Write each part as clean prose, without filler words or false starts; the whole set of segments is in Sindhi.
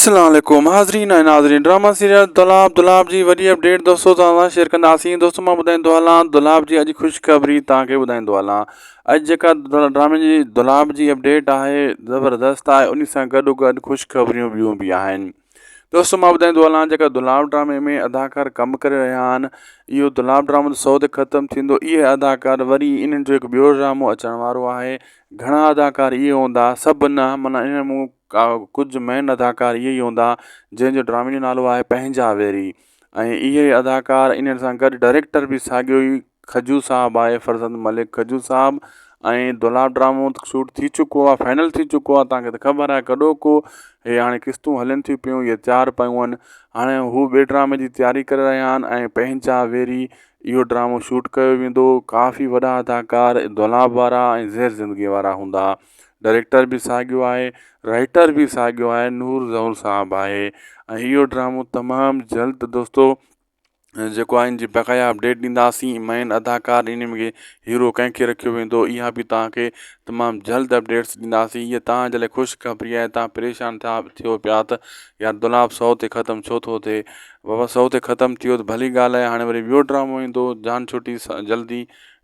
اسلام عليڪم حاضرين ۽ ناظرين ڊراما سيريل دولاب دولاب جي وڏي اپڊيٽ دوستو توهان سان شيئر ڪنداسين دوستو مان ٻڌائيندو هلان دولاب جي اڄ خوشخبري توهان کي ٻڌائيندو هلان اڄ جيڪا ڊرامي جي دولاب جي اپڊيٽ آهي زبردست آهي ان سان گڏو گڏ خوشخبريون ٻيون به آهن دوستو مان ٻڌائيندو هلان جيڪا دولاب ڊرامي ۾ اداڪار ڪم ڪري رهيا آهن اهو دولاب ڊرامو ته سو تي ختم ٿيندو اهي اداڪار وري انهن جو هڪ ٻيو ڊرامو اچڻ وارو آهي گهڻا اداڪار اهي هوندا سڀ نه معنيٰ انهن مون ڪجهه مين اداڪار اهي ئي هوندا جنهن جو ڊرامي جو نالو آهي پنهنجا ويري ۽ اهي ئي اداڪار انهن سان گڏ ڊائريڪٽر به ساڳيو ئي کجو صاحب آهي فرزند ملڪ کجو صاحب ۽ دولاب ڊرامو ته شوٽ ٿي چڪو آهي فائنل ٿي چڪو آهي توهان کي ته خبر آهي ڪڏهوڪو هي هاڻي قسطون هلن ٿيون پيون اهي تيار پيون آهن هاڻي هو ٻئي ڊرامي جي تياري ڪري رهيا آهن ۽ پنهنجا ويري اهو ڊرامو شوٽ ڪيو ويندو ڪافي وڏا اداڪار دولاب وارا ۽ زهر زندگي وارا هوندا ڊائريڪٽر به ساڳيو آهي رائيٽر به ساڳيو آهي نور زئور صاحب آهي ۽ اهو ڊرامو تمام جلد دوستو جيڪو آهي ان جي بقايا اپڊيٽ ڏينداسين مين اداڪار ان ۾ هيرو ڪنهن کي رکيو ويندو اها به توهان کي تمام جلد اپڊيٽس ڏينداسين اها توهان جي لاء خوشخبري آهي توهان پريشان ٿيا ٿيو پيا ته يار دولاب سو تي ختم ڇو ٿو ٿئي بابا سو تي ختم ٿي ويو ته ڀلي ڳالهه آهي هاڻي وري ٻيو ڊرامو ايندو جان ڇٽي جلدي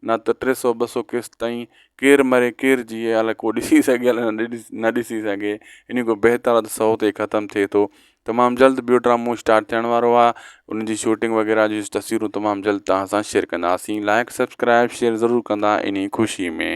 نه ته ٽي سو ٻه سو قسط تائين ڪير مري ڪير جيئي الائي ڪو ڏسي سگهي الائي نه ڏسي سگهي انهي کان بهتر آهي ته سو تي ختم ٿئي ٿو تمام جلد ٻيو ڊرامو اسٽارٽ ٿيڻ وارو آهي ان جي شوٽنگ وغيره جون تصويرون تمام جلد توهان سان شيئر ڪنداسين لائڪ سبسڪرائب شيئر ضرور ڪندا انهي خوشي ۾.